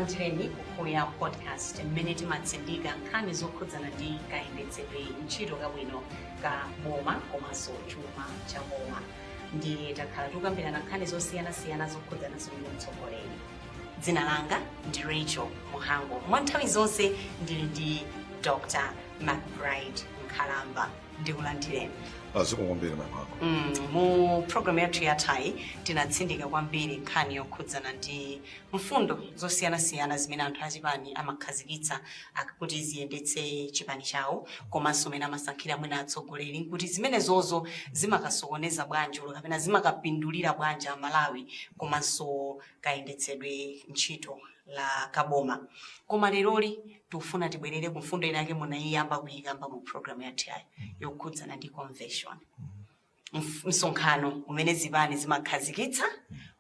Ndikulandireni kuya Podcast, mmene timatsindika nkhani zokhudzana ndi kayendetsedwe ntchito kabwino ka boma komanso chuma cha boma. Ndi takhala tikukambirana nkhani zosiyanasiyana zokhudzana ndi mtsogoleri. Dzina langa ndi Rachel Muhango. Mwa nthawi zonse ndili ndi Dr McBride Nkhalamba. Ndikulandireni. Zikomo kwambiri, Muhango. Mu programu yathu yathayi tinatsindika kwambiri nkhani yokhudzana ndi mfundo zosiyanasiyana zimene anthu achipani amakhazikitsa kuti ziyendetse chipani chawo, komanso mene amasankhira mwina atsogoleri, nkuti zimenezozo zimakasokoneza bwanji ulo kapena zimakapindulira bwanji Amalawi komanso kayendetsedwe ntchito la kaboma. Koma leroli tikufuna tibwerere ku mfundo ina yake munayiyamba kuyikamba mu programu yathu yayi, yokhudzana ndi convention, msonkhano umene zipani zimakhazikitsa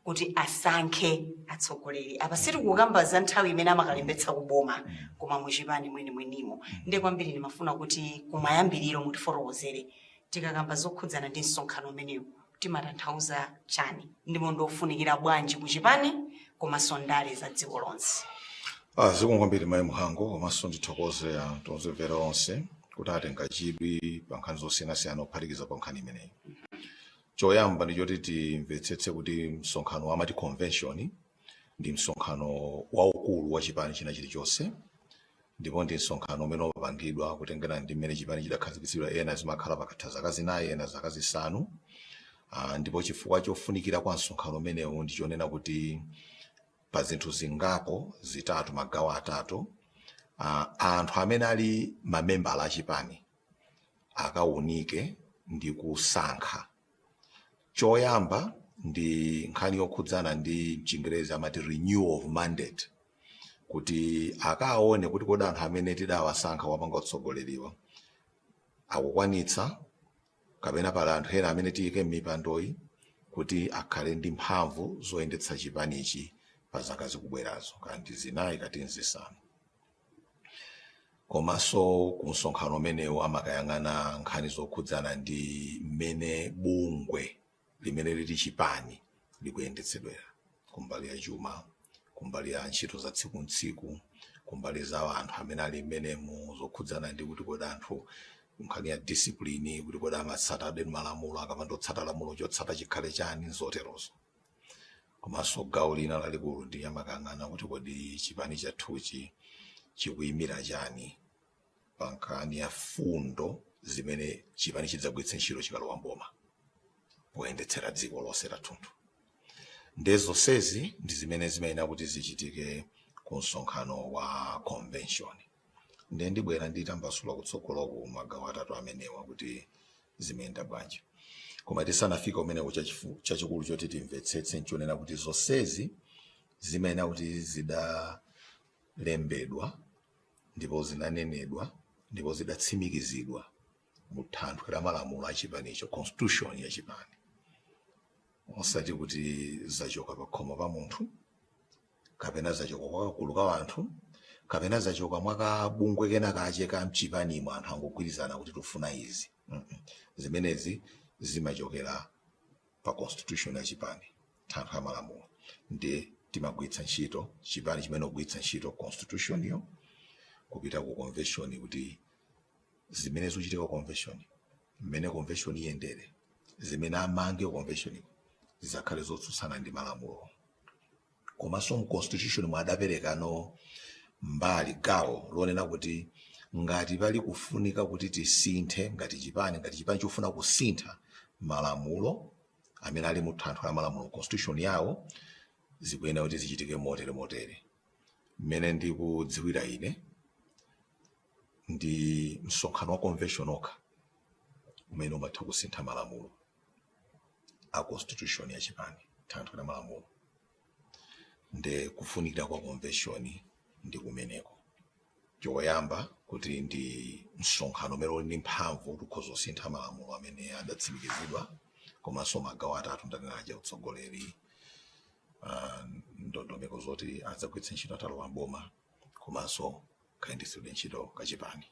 kuti asankhe atsogoleri. Apa sitikukamba za nthawi imene amakalembetsa kuboma, koma muchipani mwenimwenimo. Ndiye kwambiri ndimafuna kuti kumayambiriro mutifotokozere, tikakamba zokhudzana ndi msonkhano umenewu timatanthauza chani, ndipo ndofunikira bwanji kuchipani komanso ndale za dziko lonse? Zikomo kwambiri, mayi Muhango, komanso ndithokoze anthu omvera onse kuti atenga chidwi pa nkhani zosiyanasiyana, kuphatikiza pa nkhani imeneyi. Choyamba ndi choti timvetsetse kuti msonkhano amati convention ndi msonkhano waukulu wa chipani china chilichonse, ndipo ndi msonkhano umene umapangidwa kutengera ndi mmene chipani chidakhazikitsidwa. Ena zimakhala pakatha zaka 4, ena zaka 5. Ndipo chifukwa chofunikira kwa msonkhano umenewu ndi chonena kuti pa zinthu zingapo zitatu, magawo atatu, anthu amene ali mamembala achipani akawunike ndi kusankha. Choyamba ndi nkhani yokhudzana ndi, mchingerezi amati renewal of mandate, kuti akaone kuti kodi anthu amene tidawasankha wapanga utsogoleriwa akukwanitsa, kapena pali anthu ena amene tiyike m'mipandoyi kuti akhale ndi mphamvu zoyendetsa chipanichi pa zaka zikubwerazo, kandi 4 kati 5. Komanso ku msonkhano umenewu amakayang'ana nkhani zokhudzana ndi mmene bungwe limene lili chipani likuyendetsedwera, kumbali ya chuma, kumbali ya ntchito za tsiku ntsiku, kumbali za anthu amene ali mmenemu, zokhudzana ndi kuti kodi anthu, nkhani ya discipline, kuti kodi amatsatabe malamulo, akapanda kutsata lamulo chotsata chikhale chani, zoterozo. Komanso gawo lina lalikulu ndi amakayang'ana kuti kodi chipani chathuchi chikuyimira chani pa nkhani ya fundo zimene chipani chidzagwiritse ntchito chikalowa mboma poyendetsera dziko lonse lathunthu. Nde zonsezi ndi zimene zimayenera kuti zichitike ku msonkhano wa convention. Nde ndibwera nditambasula kutsogoloku magawo atatu amenewa kuti zimayenda bwanji. Koma tisanafika umeneko, chachikulu choti timvetsetse nchonena kuti zonsezi zimayenera kuti zidalembedwa ndipo zinanenedwa ndipo zidatsimikizidwa mu thanthwe la malamulo a chipanicho, constitution ya chipani, osati kuti zachoka pa khomo pa munthu, kapena zachoka kwa kagulu ka anthu, kapena zachoka mwa kabungwe kena kache ka mchipanimo, anthu angogwirizana kuti tifuna izi. Zimenezi zimachokera pa constitution ya chipani, thanthwe la malamulo. Ndi timagwiritsa ntchito chipani chimene kugwiritsa ntchito constitution yo kupita ku convention, kuti zimene zikuchitika ku convention, mmene convention iyendere, zimene amange ku convention zizakhale zotsutsana ndi malamulo. Komanso mu constitution mwadaperekano mbali, gawo lonena kuti ngati pali kufunika kuti tisinthe ngati chipani chofuna kusintha malamulo amene ali mu thanthwe la malamulo, constitution yawo, zikuyenera kuti zichitike motere motere. Mmene ndikudziwira ine, ndi msonkhano wa convention okha umene umatha kusintha malamulo a constitution ya chipani, thanthwe la malamulo. Nde kufunikira kwa convention ndi kumeneko. Choyamba, kuti ndi msonkhano umene uli ndi mphamvu kuti ukhoza kusintha malamulo amene adatsimikizidwa, komanso magawo atatu ndanenaja, utsogoleri, ndondomeko zoti adzagwiritse ntchito atalowa mboma, komanso kayendetsedwe ntchito kachipani.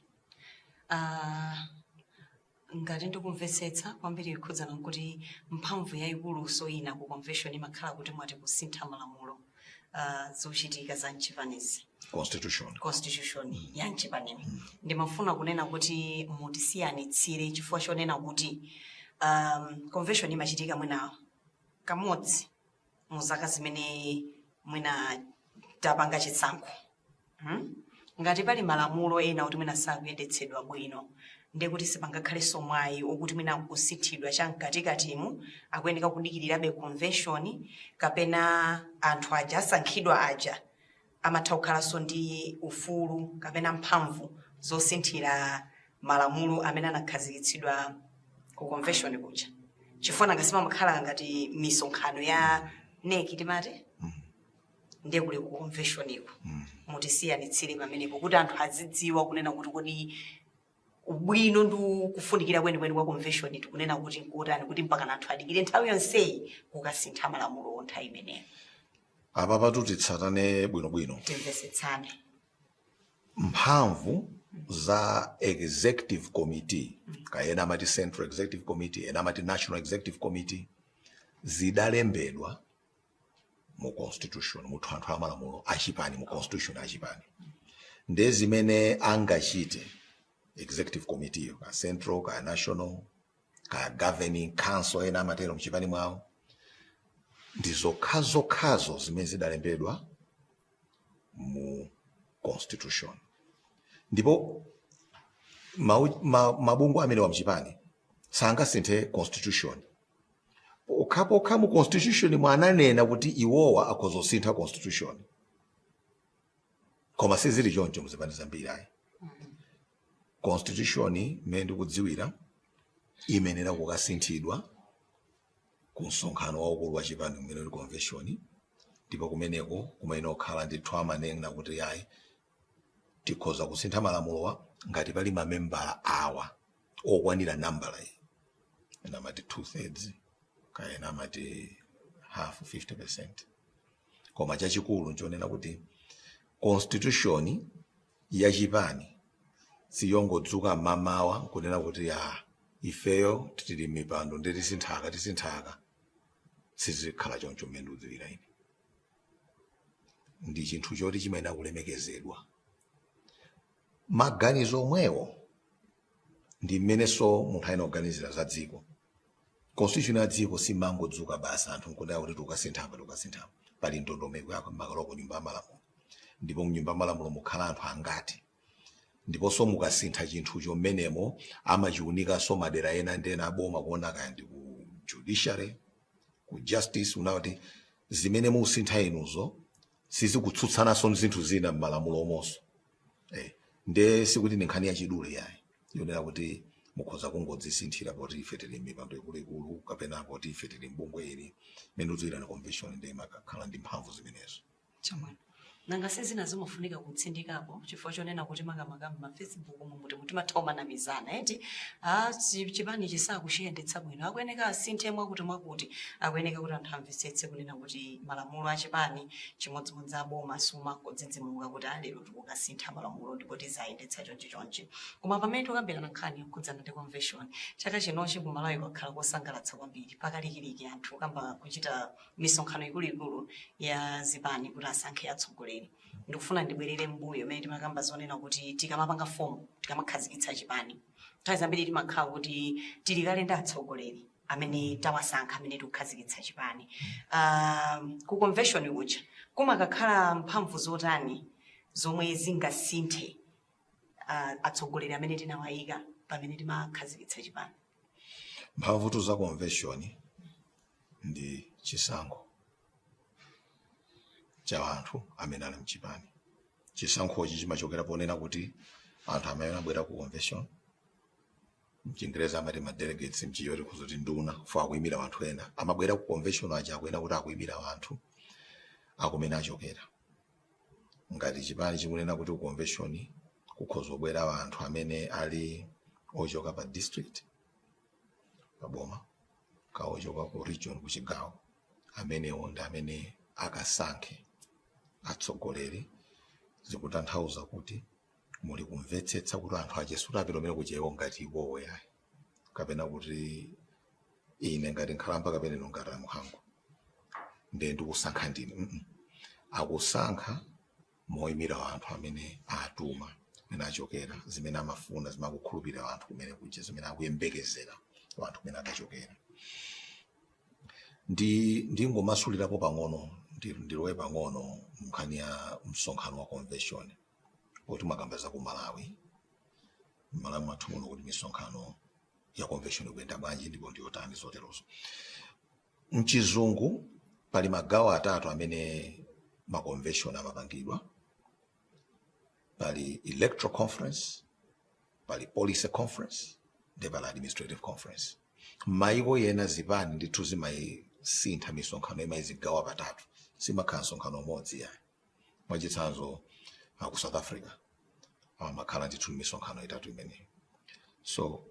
Ngati ndikumvetsetsa kwambiri, kukhudzana nkuti mphamvu yayikulu ina ku convention imakhala kuti mwati kusintha malamulo. Zochitika za mchipanizi, Constitution. Constitution ya mchipanimo, ndimafuna kunena kuti mutisiyanitsire, chifukwa chonena kuti convention imachitika mwina kamodzi mu zaka zimene mwina tapanga chisankho, Ngati pali malamulo ena kuti mwina sakuyendetsedwa bwino, ndiye kuti sipangakhalenso mwayi okuti mwina kusinthidwa chamkatikatimu, akuyeneka kudikirirabe convention, kapena anthu aja asankhidwa aja amatha kukhalanso ndi ufulu kapena mphamvu zosinthira malamulo amene anakhazikitsidwa ku convention kuja? Chifukwa nanga sipamakhala ngati misonkhano ya NEC timati, ndiye kuli ku convention iko. Mutisiyanitsire pamenepo kuti anthu azidziwa kunena kuti kodi ubwino ndi kufunikira kwenikweni kwa convention tikunena kuti nkotani, kuti mpaka anthu adikire nthawi yonseyi kukasintha malamulo nthawi imeneyo. Apa patu titsatane bwinobwino. Timvesetsane. Mphamvu za executive committee, kaya ena amati Central Executive Committee, ena amati National Executive Committee, zidalembedwa mu constitution, mu thanthwe la malamulo achipani, mu constitution achipani. Nde zimene angachite executive committee yo, ka central, ka national, ka governing council ena amatero mchipani mwawo, ndi zokhazokhazo zimene zidalembedwa mu constitution. Ndipo mabungwe amene wa mchipani sangasinthe constitution pokhapokha mu constitution mwananena kuti iwowa akhoza kusintha constitution. Koma sizili choncho mzipani zambiri ayi. Constitution imene ndikudziwira imenera kukasinthidwa ku msonkhano waukulu wa chipani umene uli convention, ndipo kumeneko kumene okhala ndithu amanena kuti ayi, tikhoza kusintha malamulowa ngati pali mamembala awa okwanira nambala iyi, ena amati 2/3, kaya ena amati half, 50%. Koma chachikulu nchonena kuti constitution ya chipani siyongodzuka mmamawa nkunena kuti ah, ifeyo tili mipando ndi tisinthaka tisinthaka. Sizikhala choncho mmene ndikudziwira ine. Ndi chinthu choti chimayenera kulemekezedwa. Maganizo omwewo ndi mmenenso munthu ayenera kuganizira za dziko. Constitution ya dziko simangodzuka basi anthu nkunena kuti tikukasinthapa, tikukasinthapa. Pali ndondomeko yako makalo ku nyumba ya malamulo, ndipo mnyumba ya malamulo mukhala anthu angati, ndiponso mukasintha chinthucho mmenemo amachiunikanso madera ena ndi ena aboma kuona kaya ndi ku judiciary, ku justice, una kuti zimene musintha inuzo sizikutsutsananso ndi zinthu zina m'malamulo omonso. Nde sikuti ndi nkhani yachidule yayi yonena kuti mukhoza kungodzisinthira poti ife tili mipando ikuluikulu kapena poti ife tili mbungwe ili. Mmene udziwira, convention ndi imakakhala ndi mphamvu zimenezo. Chamwino, nanga sizina zimafunika kutsindikapo, chifukwa chonena kuti makamaka ma Facebook mumuti timatha kumanamizana eti, chipani chisakuchiyendetsa bwino, akuyeneka asinthe mwakuti mwakuti. Akuyeneka kuti anthu amvetsetse kunena kuti malamulo a chipani chimodzimodzi aboma sumakodzidzimuka kuti alero tikukasintha malamulo ndipo tizayendetsa chonchi chonchi. Koma pamene tikambirana nkhani yokhudzana ndi convention, chaka chinochi ku Malawi kwakhala kosangalatsa kwambiri, pakalikiliki anthu kamba kuchita misonkhano ikuluikulu ya zipani kuti asankhe atsogoleri. Ndikufuna ndibwerere mbuyo imene timakamba zonena kuti tikamapanga fomu, tikamakhazikitsa chipani, nthawi zambiri timakhala kuti tili kale ndi atsogoleri amene tawasankha amene tikukhazikitsa chipani. Ku convention kuja kumakakhala mphamvu zotani zomwe zingasinthe atsogoleri amene tinawayika pamene timakhazikitsa chipani? Mphamvutu za convention ndi chisankho cha anthu amene ali mchipani. Chisankhochi chimachokera ponena kuti anthu amene abwera ku convention, mchingereza amati ma delegates, mchiyoti kuzoti nduna kufa akuyimira anthu ena, amabwera ku convention aja akuyena kuti akuyimira anthu akumene achokera. Ngati chipani chikunena kuti ku convention kukhoza kubwera anthu amene ali ochoka pa district, pa boma, ka ochoka ku region, ku chigawo, amenewo ndi amene akasankhe atsogoleri. Zikutanthauza kuti muli kumvetsetsa kuti anthu achesuti apita umene kuchewo ngati iwowo yayi, kapena kuti ine ngati nkhalamba kapena ino ngati amuhango ndiye ndikusankha ndine. Akusankha moyimira anthu amene atuma, kumene achokera, zimene amafuna, zimene akukhulupirira anthu kumene kuja, zimene akuyembekezera anthu kumene akachokera. Ndingomasulirapo pang'ono, ndilowe pang'ono nkhani ya msonkhano wa convention, poti makamba za ku Malawi, Malawi mwathu muno, kuti misonkhano ya convention ikuyenda bwanji ndipo ndiyotani, zoterozo. Mchizungu pali magawo atatu amene ma convention amapangidwa. Pali electoral conference, pali policy conference, ndi pali administrative conference. Maiko yena zipani ndithu zimayisintha misonkhano, imayizigawa patatu, simakhala msonkhano umodzi yayi. Mwachitsanzo, ku South Africa amakhala ndithu misonkhano itatu imeneyo. So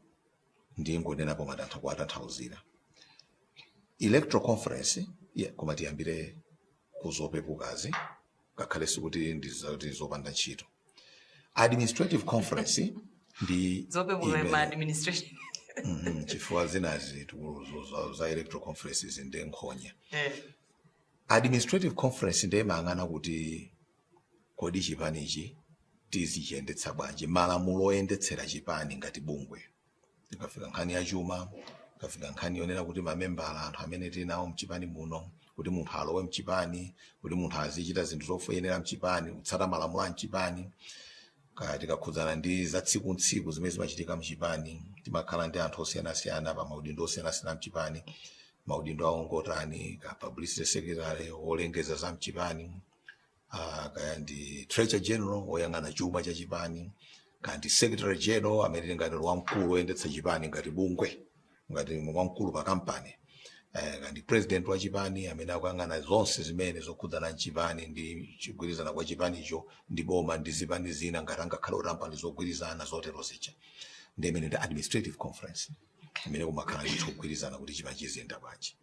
ndingonenapo matantha kuwatanthauzira electoral conference, yeah, koma tiyambire kuzopepukazi, ngakhale sikuti ndizoti zopanda ntchito. Administrative conference ndi Zopepuka ma administration. Chifukwa zinazi za electoral conferences ndi nkhonya. Administrative conference ndiye imayang'ana kuti kodi chipanichi tizichiyendetsa bwanji, malamulo oyendetsera chipani ngati bungwe, ikafika nkhani ya chuma, ikafika nkhani yonena kuti mamembala, anthu amene tili nawo mchipani muno, kuti munthu alowe mchipani, kuti munthu azichita zinthu zofuyenera mchipani, kutsata malamulo a mchipani, kaya tikakhudzana ndi za tsiku ntsiku zimene zimachitika mchipani, timakhala ndi anthu osiyanasiyana pa maudindo osiyanasiyana mchipani, maudindo awo ngotani, ka publicity secretary wolengeza za mchipani, kaya ndi treasurer general woyang'ana chuma cha chipani, kaya ndi secretary general amene ngati wamkulu woyendetsa chipani ngati bungwe, ngati wamkulu pa kampani, kaya ndi president wa chipani amene akuyang'ana zonse zimene zokhudzana mchipani ndi chigwirizana kwa chipanicho ndi boma ndi zipani zina, ngati angakhale utampani zogwirizana, zotero zija. Ndi imene ndi administrative conference imene kumakhala ndithu kugwirizana kuti chipani chiziyenda bwanji.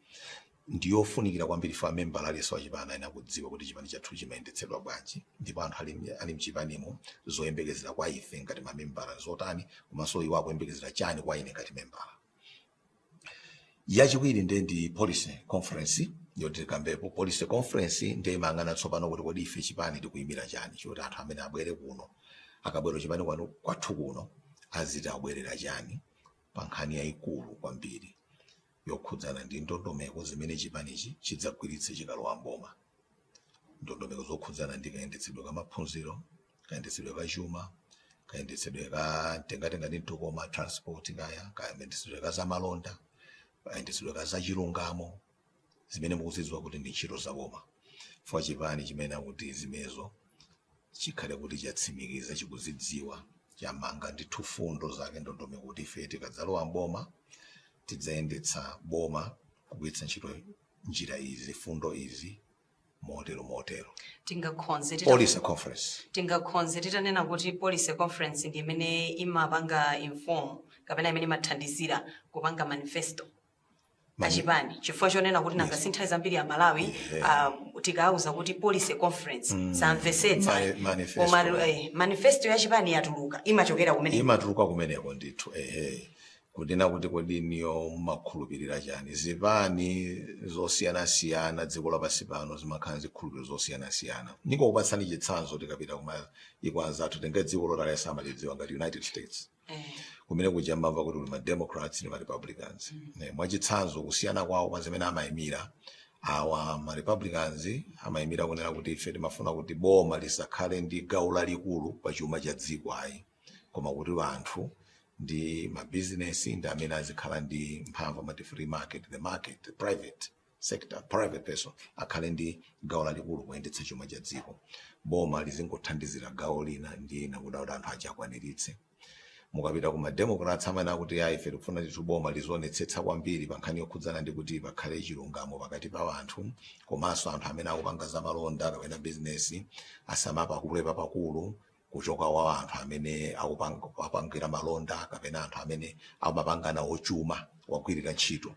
Ndiyofunikira kwambiri fa membala aliyense wa chipani ayenera kudziwa kuti chipani chathu chimayendetsedwa bwanji, ndipo anthu ali mchipanimo zoyembekezera kwa ife ngati mamembala zotani, komanso iwo akuyembekezera chani kwa ine ngati membala. Yachiwiri ndiye ndi policy conference yoti tikambepo. Policy conference ndiye imayang'ana tsopano kuti kodi ife chipani tikuyimira chani, choti anthu amene abwere kuno, akabwera chipani kwanu kwathu kuno, aziti abwerera chani pa nkhani yayikulu kwambiri yokhudzana ndi ndondomeko zimene chipanichi chidzagwiritse chikalowa mboma, ndondomeko zokhudzana ndi kayendetsedwe ka maphunziro, kayendetsedwe ka chuma, kayendetsedwe ka mtengatenga ndi mtokoma, transport, kaya kayendetsedwe ka zamalonda, kayendetsedwe ka zachilungamo, zimene mukuzidziwa kuti ndi ntchito za boma. Chifukwa chipani chimene akuti zimenezo chikhale kuti chatsimikiza, chikuzidziwa, chamanga ndithu fundo zake, ndondomeko, kuti ife tikadzalowa mboma tidzayendetsa boma kugwiritsa ntchito njira izi, fundo izi, motero motero. Tingakhonze Policy conference. Tingakhonze titanena kuti policy conference ndi imene imapanga inform kapena imene imathandizira kupanga manifesto achipani, chifukwa chonena kuti nanga si nthawi zambiri a Malawi tikauza kuti policy conference samvetsetsa. Manifesto. Koma manifesto ya chipani yatuluka, imachokera kumene. Imatuluka kumeneko ndithu, ehe, kunena kuti kodi niyo mumakhulupirira chani. Zipani zosiyanasiyana dziko lapansi pano zimakhala zikhulupiriro zosiyanasiyana. Ndingokupatsani chitsanzo, tikapita kuma iko anzathu, tenge dziko lotalesa amalidziwa ngati United States, kumene kuja mmamva kuti kuli ma Democrats ndi ma Republicans. Mwachitsanzo, kusiyana kwawo kwa zimene amayimira, awa ma Republicans amayimira kunena kuti ife timafuna kuti boma lisakhale ndi gawo lalikulu pa chuma cha dziko ayi, koma kuti anthu ndi mabizinesi ndi amene azikhala ndi mphamvu, amati free market, the market, the private sector, private person akhale ndi gawo lalikulu kuyendetsa chuma cha dziko, boma lizingothandizira gawo lina ndi ina kuti anthu aja akwaniritse. Mukapita kuma Democrats, amene akuti ayi, ife tikufuna ndithu boma lizionetsetsa kwambiri pa nkhani yokhudzana ndi kuti pakhale chilungamo pakati pa anthu, komanso anthu amene akupanga zamalonda kapena bizinesi asamapakule papakulu kuchoka wa anthu amene apangira malonda kapena anthu amene amapangana ochuma wagwirira ntchito.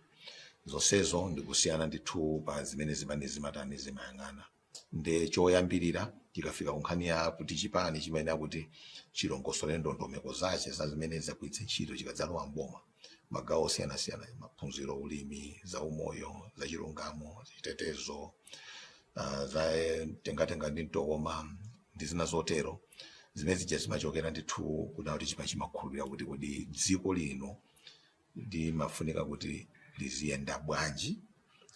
Zonsezo ndikusiyana ndithu pa zimene zipani zimatani, zimayang'ana. Nde choyambirira, tikafika ku nkhani ya kuti chipani chimene akuti chilongosole ndondomeko zache za zimene zagwiritse ntchito chikadzalowa mboma, magawo osiyanasiyana, maphunziro, ulimi, za umoyo, za chilungamo, chitetezo, Za tengatenga ndi mtokoma ndi zina zotero, zimene zija zimachokera ndithu kuna kuti chipani chimakhulupirira kuti kodi dziko lino limafunika kuti liziyenda bwanji,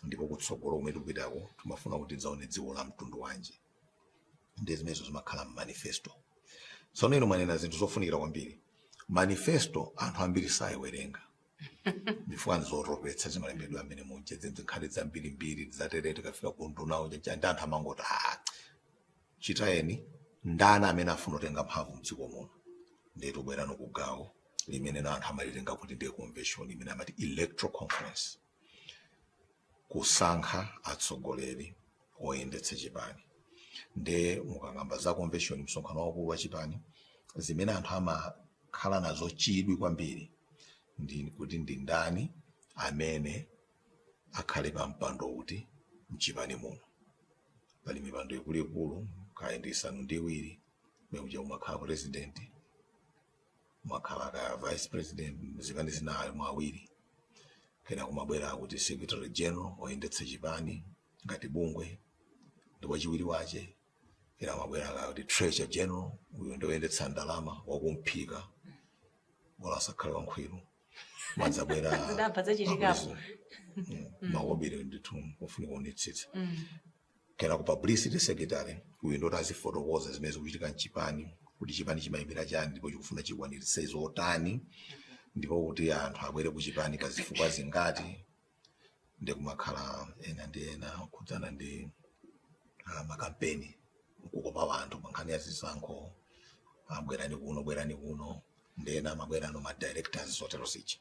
ndipo kutsogolo kumene tikupitako timafuna kuti tidzaone dziko la mtundu wanji. Ndi zimenezo zimakhala mmanifesto. Tsono inu mwanena zinthu zofunikira kwambiri. Manifesto anthu ambiri sayiwerenga chifukwa nzotopetsa, zimalembedwa amene muja zinkhale zambirimbiri, zatere tikafika ku nduna uja ndi anthu amangoti, "Ah, chitayeni." Ndani amene afuna kutenga mphamvu mdziko muno? Ndiye tubwerano ku gawo limene na anthu amalitenga kuti ndiye convention, imene amati electoral conference, kusankha atsogoleri oyendetsa chipani. Nde mukakamba za convention, msonkhano waukulu wa chipani, zimene anthu amakhala nazo chidwi kwambiri ndi kuti ndi ndani amene akhale pa mpando uti mchipani muno. Pali mipando ikuluikulu kaya ndi 7, mekuja umakhala president, umakhala kaya vice president, zipani zinayo mwa awiri, kena kumabwera kuti secretary general oyendetsa chipani ngati bungwe ndi wachiwiri wache, kena kumabwera kaya kuti treasurer general, uyu ndi oyendetsa ndalama, wakumphika, bola asakhale wankhwiru, madzabwera Zidapha zachitikapo. Makobiri ndithu kufunika kuonetsetsa. Kena ku publicity secretary, uyu ndoti azifotokoza zimene zikuchitika mchipani, kuti chipani chimayimira chani ndipo chikufuna chikwaniritse zotani, ndipo kuti anthu abwere ku chipani pa zifukwa zingati. Ndi kumakhala ena ndi ena kukhudzana ndi makampeni, kukopa anthu pa nkhani ya zisankho, bwerani kuno, bwerani kuno, ndi ena amabwerano ma directors, zotero zija.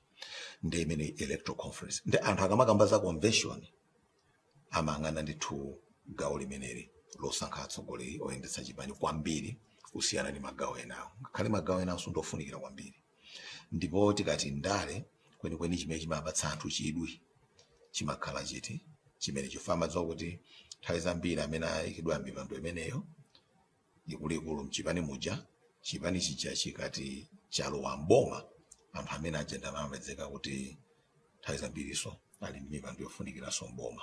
Ndi imene electoral conference. Ndi anthu akamakamba za convention amayang'ana ndithu gawo limeneli losankha atsogoleri oyendetsa chipani kwambiri kusiyana ndi magawo enawo, ngakhale magawo enawo ndofunikira kwambiri. Ndipo tikati ndale kwenikweni, chimene chimapatsa anthu chidwi chimakhala chiti? Chimene chifukwa amadziwa kuti nthawi zambiri amene ayikidwa mipando imeneyo ikuluikulu mchipani muja, chipani chija chikati chalowa mboma, anthu amene aja ndamapezeka kuti nthawi zambiriso ali ndi mipando yofunikiranso mboma.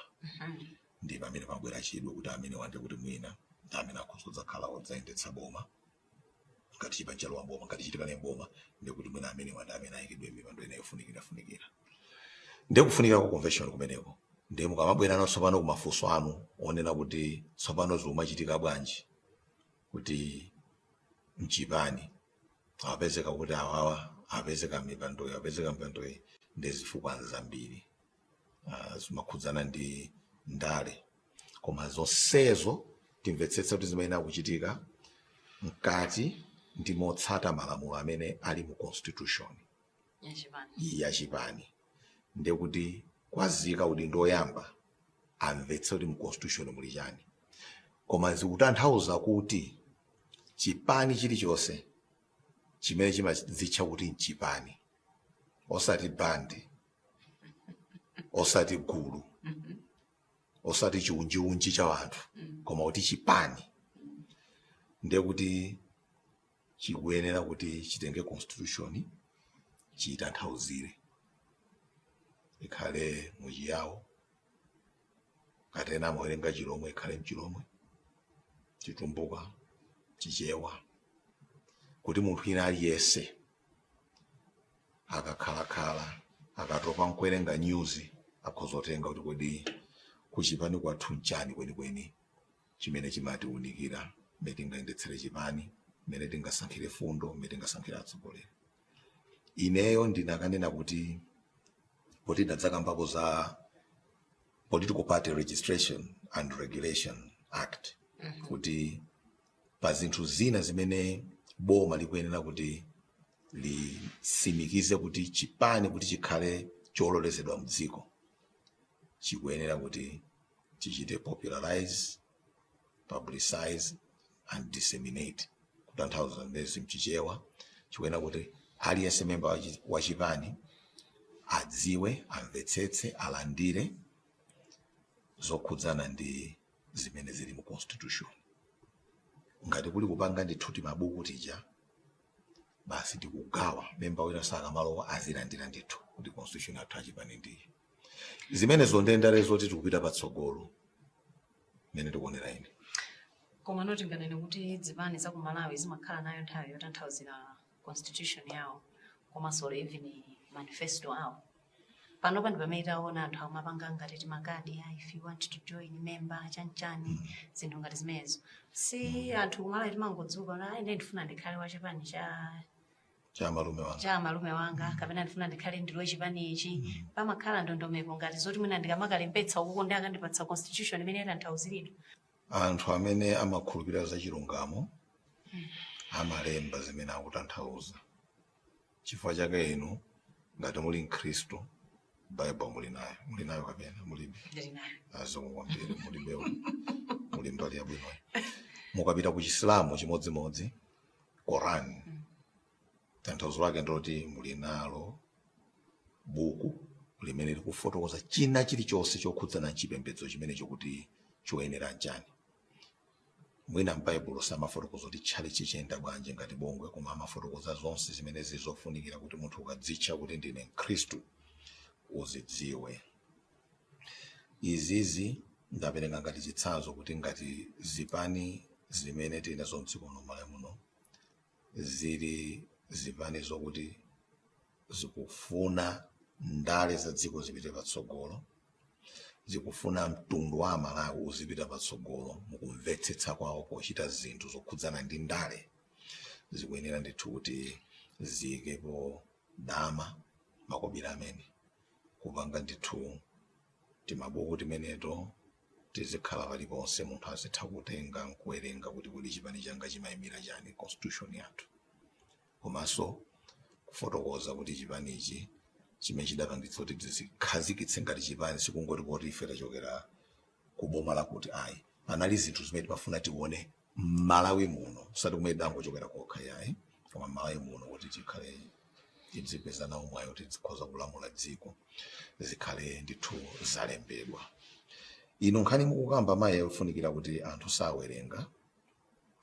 Ndi pamene pabwera chidwi kuti amene wande kuti mwina ndi amene akhoza kudzakhala odzayendetsa boma ngati chipani chalowa mboma, ngati chitikale mboma, ndi kuti mwina amene wande amene ayikidwe mipando ina yofunikira funikira. Ndiye kufunikira kwa convention kumeneko. Ndiye mukamabwera tsopano kumafunso anu onena kuti tsopano zikumachitika bwanji kuti mchipani apezeka kuti awawa apezeka mipandoyi, apezeka mipandoyi, ndi zifukwa zambiri zimakhudzana ndi ndale, koma zonsezo timvetsetsa kuti zimayenera kuchitika mkati ndi motsata malamulo amene ali mu constitution yachipani. Ya chipani. Ndiye kuti kwazika udindo oyamba amvetse kuti mu constitution muli chani. Koma zikutanthauza kuti chipani chilichonse chimene chimadzitcha kuti nchipani, osati bandi, osati gulu, osati chiunjiunji cha anthu, koma kuti chipani, ndiye kuti chikuyenera kuti chitenge constitution, chiyitanthauzire, ikhale muchiyawo kapena amawerenga Chilomwe, ikhale mchilomwe, Chitumbuka, Chichewa, kuti munthu ina aliyense akakhalakhala, akatopa nkuwerenga news, akhoza kutenga kuti kodi kuchipani kwathu nchani kwenikweni chimene chimatiwunikira mmene tingayendetsere chipani, mmene tingasankhire fundo, mmene tingasankhire atsogoleri. Ineyo ndinakanena kuti poti ndadzakambapo za Political Party Registration and Regulation Act, kuti pa zinthu zina zimene boma likuyenera kuti lisimikize kuti chipani kuti chikhale chololezedwa mdziko, chikuyenera kuti chichite popularize, publicize and disseminate. Kutanthauza ndezi mchichewa, chikuyenera kuti aliyense memba wa chipani adziwe, amvetsetse, alandire zokhudzana ndi zimene zili mu constitution. Ngati kuli kupanga ndithu timabuku tija basi, tikugawa, memba wina sakamalowa azilandira ndithu kuti constitution yathu achipani ndiyi. Zimenezo ndendale zoti tikupita patsogolo. Mmene ndikuonera ine. Koma noti nganene kuti zipani za ku Malawi zimakhala nayo nthawi yotanthauzira constitution yawo komanso even manifesto awo? Panopa ndi pamene taona anthu amapanga ngati timakadi, "Ah, if you want to join member," chanchani, zinthu ngati zimenezo. Si anthu kumalawi timangodzuka na ine ndifuna ndikhale wa chipani cha cha malume wanga, cha malume wanga, kapena ndifuna ndikhale ndilowe chipani ichi. Pamakhala ndondomeko ngati zoti mwina ndikamakalembetsa ukuko ndi akandipatsa constitution imene yatanthauziridwa? Anthu amene amakhulupirira za chilungamo amalemba zimene akutanthauza. Chifukwa chake inu ngati muli Mkhristu, Baibulo muli nayo, muli nayo kapena mulibe? Ndili nayo. Azungu kwambiri, mulibe, muli mbali yabwinoyo. Mukapita ku Chisilamu chimodzimodzi, Koran, tanthauzo lake ndiloti muli nalo buku limene likufotokoza china chilichonse chokhudzana chipembedzo chimenecho kuti choyenera nchani. Mwina m'Baibulo samafotokoza kuti tchalitchi chiyenda bwanji ngati bungwe, koma amafotokoza zonse zimene zili zofunikira kuti munthu ukadzitcha kuti ndine Mkhristu uzidziwe. Izizi ndapereka ngati chitsanzo kuti ngati zipani zimene tili nazo mdziko muno, Malawi muno, zili zipani zokuti zikufuna ndale za dziko zipite patsogolo, zikufuna mtundu wa Amalawi uzipita patsogolo mukumvetsetsa kwawo pochita zinthu zokhudzana ndi ndale, zikuyenera ndithu kuti ziyikepo dama, makobiri amene kupanga ndithu timabuku timeneto tizikhala paliponse, munthu azitha kutenga nkuwerenga kuti kodi chipani changa chimayimira chani, constitution yathu, komanso kufotokoza kuti chipanichi chimene chidapangitsa kuti tizikhazikitse ngati chipani, sikungoti poti ife tachokera ku boma lakuti, ayi, panali zinthu zimene timafuna tione m'Malawi muno, osati kumene dangochokera kokha, yayi, koma m'Malawi muno kuti tikhale tidzipeza nawo mwayo, tizikhoza kulamula dziko, zikhale ndithu zalembedwa. Ino nkhani mukukamba, mayi, yofunikira kuti anthu sawerenga.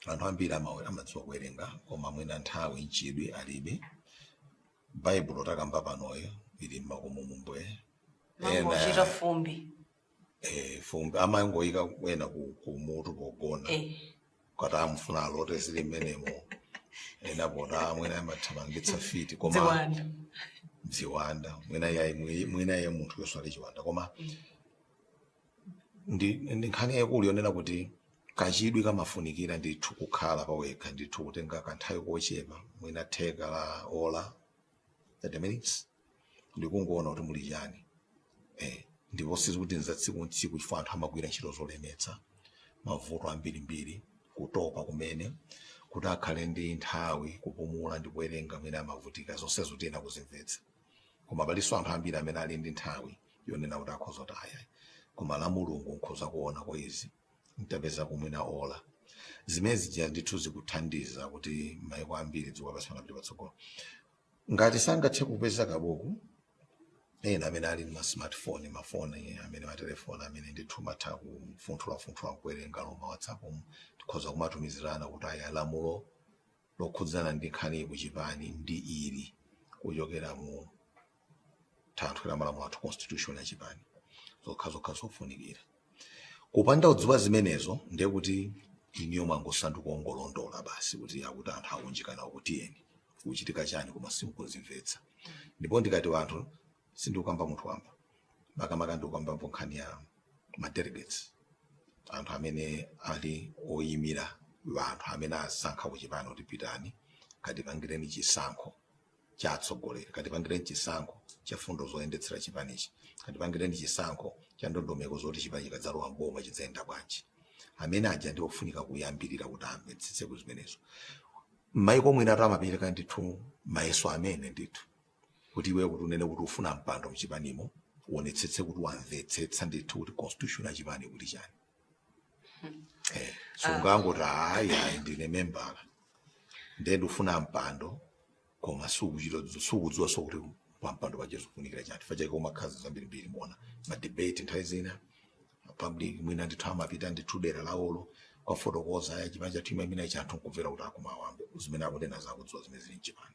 Anthu ambiri amadziwa kuwerenga, koma mwina nthawi nchidwi alibe. Baibulo takamba panoyo ili mmakomo mumbwe. Mangochita fumbi. Fumbi amangoyika ena ku mutu pogona, kati amufuna alote zili mmenemo, ena pota mwina amathamangitsa fiti, koma Ziwanda. Ziwanda, mwina yayi, mwina ye munthu yonso ali chiwanda. Koma ndi nkhani yayikulu yonena kuti kachidwi kamafunikira ndithu, kukhala pawekha ndithu, kutenga kanthawi kochepa, mwina theka la ola, 30 minutes, ndikungoona kuti muli chani. Ndipo sizikuti nza tsiku ntsiku, chifukwa anthu amagwira ntchito zolemetsa, mavuto ambirimbiri, kutopa kumene, kuti akhale ndi nthawi kupumula ndi kuwerenga mwina amavutika. Zonsezo tiyena kuzimvetsa. Koma palinso anthu ambiri amene ali ndi nthawi yonena kuti akhoza kuti ayayi, koma la Mulungu nkhoza kuona kwa izi ntapeza kumwina ola. Zimene zija ndithu zikuthandiza kuti maiko ambiri dziko lapansi panapita patsogolo. Ngati sangathe kupeza kabuku, ena amene ali ndi ma smartphone, mafoni amene, matelefoni amene ndithu matha kufunthulafunthula kuwerenga loma WhatsApp, tikhoza kumatumizirana kuti aya, lamulo lokhudzana ndi nkhani kuchipani ndi ili kuchokera mu thanthwe la malamulo athu, constitution ya chipani. Zokha zokha zofunikira. Kupanda kudziwa zimenezo, ndiye kuti iniyo mwangosanduka ongolondola basi, kuti akuti anthu akunjikana kutiyeni kuchitika chani, koma simukuzimvetsa. Ndipo ndikati anthu, sindikukamba munthu wamba, makamaka ndikukambapo nkhani ya ma delegates, anthu amene ali oyimira anthu amene asankha kuchipani kuti pitani katipangireni chisankho cha atsogoleri, katipangireni chisankho cha fundo zoyendetsera chipanichi, katipangireni chisankho cha ndondomeko zoti chipani chikadzalowa mboma chidzayenda bwanji. Amene aja ndi ofunika kuyambirira kuti amvetsetse ku zimenezo. M'maiko mwina atu amapereka ndithu mayeso amene ndithu kuti iwe kuti unene kuti ufuna mpando mchipanimo, uonetsetse kuti wamvetsetsa ndithu kuti constitution ya chipani kuti chani. Sungangoti hayi hayi, ndine membala ndiye ndifuna mpando, koma sukuchita, sukudziwa so kuti pampando paja zikufunikira chani. Chifukwa chake umakhazi zambirimbiri muona ma debate nthawi zina public, mwina ndithu amapita ndithu dera lawolo kwafotokoza ya chipani chathu imene ichi, anthu nkumvera kuti akumawambe zimene akunena, zakudziwa zimene zili mchipani.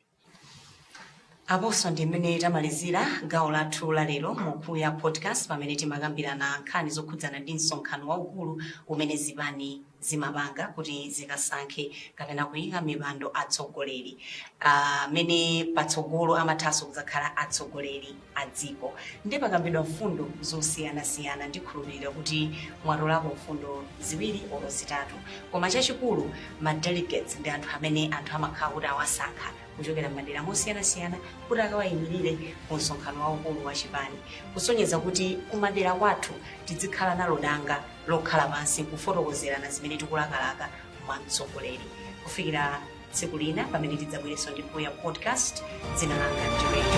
Aponso ndi mmene tamalizira gawo lathu la lero mu Khuya Podcast, pamene timakambirana nkhani zokhudzana ndi msonkhano waukulu umene zipani zimapanga kuti zikasankhe kapena kuyika mipando atsogoleri amene patsogolo amathanso kudzakhala atsogoleri a dziko. Ndi pakambidwa mfundo zosiyanasiyana. Ndikhulupirira kuti mwatolapo mfundo ziwiri olo zitatu, koma chachikulu, ma delegates ndi anthu amene anthu amakhala kuti awasankha kuchokera m'madera mosiyanasiyana kuti akawayimirire ku msonkhano waukulu wa chipani, kusonyeza kuti kumadera kwathu tizikhala nalo danga lokhala pansi kufotokozerana zimene tikulakalaka mwa mtsogoleri. Kufikira tsiku lina pamene tidzabwerenso ndi Khuya Podcast, dzina langa ndi Rachel.